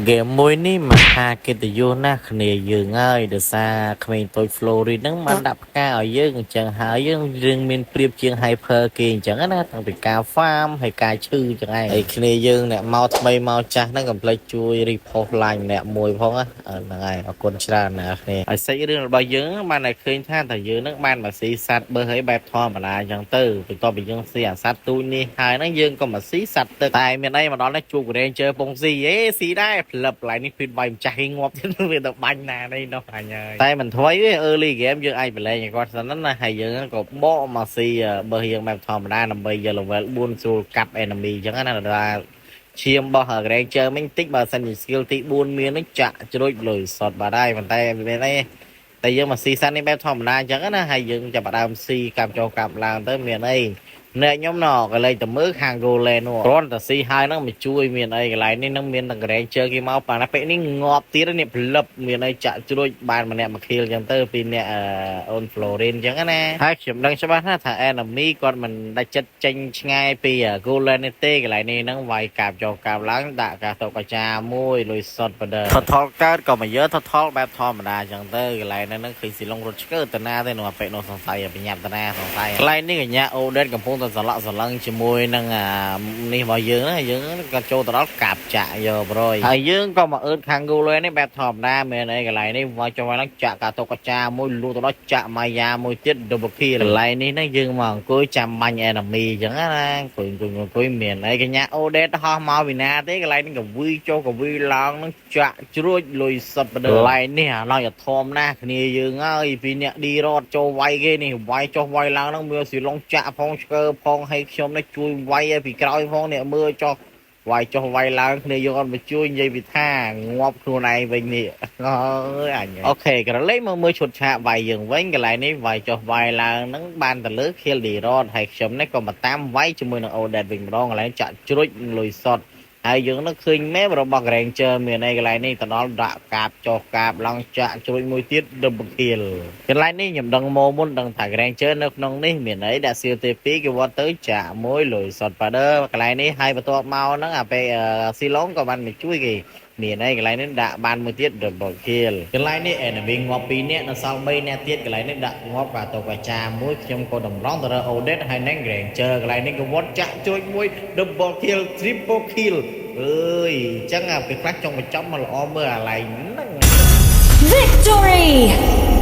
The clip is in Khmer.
ហ្គេមមួយនេះមហាកិត្តិយសណាស់គ្នាយើងហើយដោយសារក្មេងតូច Floryn ហ្នឹងបានដាក់ផ្កាឲ្យយើងអញ្ចឹងហើយយើងរឿងមានប្រៀបជាង Hyper គេអញ្ចឹងណាតាំងពីការ farm ហើយការឈឺអញ្ចឹងឯងហើយគ្នាយើងអ្នកមកថ្មីមកចាស់ហ្នឹងកុំភ្លេចជួយ repost like ម្នាក់មួយផងណាហ្នឹងហើយអរគុណច្រើនណាស់គ្នាហើយសាច់រឿងរបស់យើងបានតែឃើញថាតែយើងហ្នឹងបានមកស៊ីសត្វបើឲ្យបែបធម្មតាអញ្ចឹងទៅបន្ទាប់ពីយើងស៊ីអាសត្វទូចនេះហើយហ្នឹងយើងក៏មកស៊ីសត្វទឹកតែមានអីមកដល់នេះជួប Ranger ពងស៊ីអេស៊ីដែរផ្លឹបកន្លែងនេះពីវាយម្ចាស់គេងាប់ទៀតវាទៅបាញ់ណានេះនោះអញហើយតែមិនថ្មីទេ early game យើងអាចបលែងឲ្យគាត់សិនណាហើយយើងក៏បកមកស៊ីបើយើងបែបធម្មតាដើម្បីយក level 4ស្រួលកាប់ enemy អញ្ចឹងណាដល់ឈាមរបស់ Granger មិញតិចបើសិនជា skill ទី4មាននឹងចាក់ជ្រួចលុយសតបាត់ហើយប៉ុន្តែមានអីតែយើងមកស៊ីសាន់នេះបែបធម្មតាអញ្ចឹងណាហើយយើងចាប់ផ្ដើមស៊ីកាប់ចូលកាប់ឡើងទៅមានអីអ្នកខ្ញុំណក៏លេចទៅមើលខាង Golan នោះគ្រាន់តែស៊ីហើយហ្នឹងមកជួយមានអីកន្លែងនេះនឹងមានតែ Granger គេមកប៉ាណាពេលនេះងាប់ទៀតនេះផ្លឹបមានអីចាក់ជ្រួចបានម្នាក់មួយ kill អញ្ចឹងទៅពីអ្នកអូន Floryn អញ្ចឹងណាហើយខ្ញុំដឹងច្បាស់ណាស់ថា enemy គាត់មិនដាច់ចិត្តចេញឆ្ងាយពី Golan នេះទេកន្លែងនេះហ្នឹងវាយកាបចូលកាបឡើងដាក់កាតុកកាចាមួយលុយសុតបដិថថលកើតក៏មកយើថថលបែបធម្មតាអញ្ចឹងទៅកន្លែងហ្នឹងឃើញស៊ីឡុងរត់ឆ្កើតាណាទេនោះពេលនោះសង្ស័យបញ្ញាប់តាណាសង្ស័យកន្លែងនេះកញ្ញាអូដេតកំពុងតែសន្លក់សន្លឹងជាមួយនឹងអានេះរបស់យើងណាយើងក៏ចូលទៅដល់កាប់ចាក់យកប្រយហើយយើងក៏មកអឺតខាង Golan នេះបែបធម្មតាមែនអីកន្លែងនេះវាយចុះឡើងចាក់កាតុកកាចាមួយលូទៅដល់ចាក់ម៉ាយ៉ាមួយទៀត double kill កន្លែងនេះហ្នឹងយើងមកអង្គុយចាំបាញ់ enemy អញ្ចឹងណាអង្គុយអង្គុយអង្គុយមានអីកញ្ញាអូដេតហោះមកពីណាទេកន្លែងនេះកវីចុះកវីឡើងហ្នឹងចាក់ជ្រួចលុយសុតបដិកន្លែងនេះអាឡយធំណាស់គ្នាយើងហើយពីអ្នកឌីរតចូលវាយគេនេះវាយចុះវាយឡើងហ្នឹងមើលស៊ីឡុងចាក់ផងឆ្កើផងហើយខ្ញុំនេះជួយវាយឲ្យពីក្រោយផងនេះមើលចុះវាយចុះវាយឡើងគ្នាយើងអត់មកជួយនិយាយពីថាងាប់ខ្លួនឯងវិញនេះអើយអញ OK ក្រឡេកមកមើលឈុតឆាកវាយយើងវិញកន្លែងនេះវាយចុះវាយឡើងហ្នឹងបានទៅលើ kill ឌីរតហើយខ្ញុំនេះក៏មកតាមវាយជាមួយនឹង Odette វិញម្ដងកន្លែងចាក់ជ្រួចលុយសុតហើយយើងនឹងឃើញមេរបស់ Granger មានអីកន្លែងនេះទៅដល់ដាក់កាបចុះកាបឡើងចាក់ជ្រួចមួយទៀត double kill កន្លែងនេះខ្ញុំដឹងមកមុនដឹងថា Granger នៅក្នុងនេះមានអីដាក់សៀលទី2គេវត្តទៅចាក់មួយលុយសុតបាដឺកន្លែងនេះហើយបន្ទាប់មកហ្នឹងអាពេលស៊ីឡុងក៏បានមកជួយគេមានអីកន្លែងនេះដាក់បានមួយទៀត double kill កន្លែងនេះ enemy ងាប់2នាក់នៅសល់3នាក់ទៀតកន្លែងនេះដាក់ងាប់កាតូកាចាមួយខ្ញុំក៏តម្រង់ទៅរក Odette ហើយនឹង Granger កន្លែងនេះក៏វត្តចាក់ជ្រួចមួយ double kill triple kill អើយអញ្ចឹងអាពេលខ្លះចង់បញ្ចប់មកល្អមើលអាឡែងហ្នឹង Victory!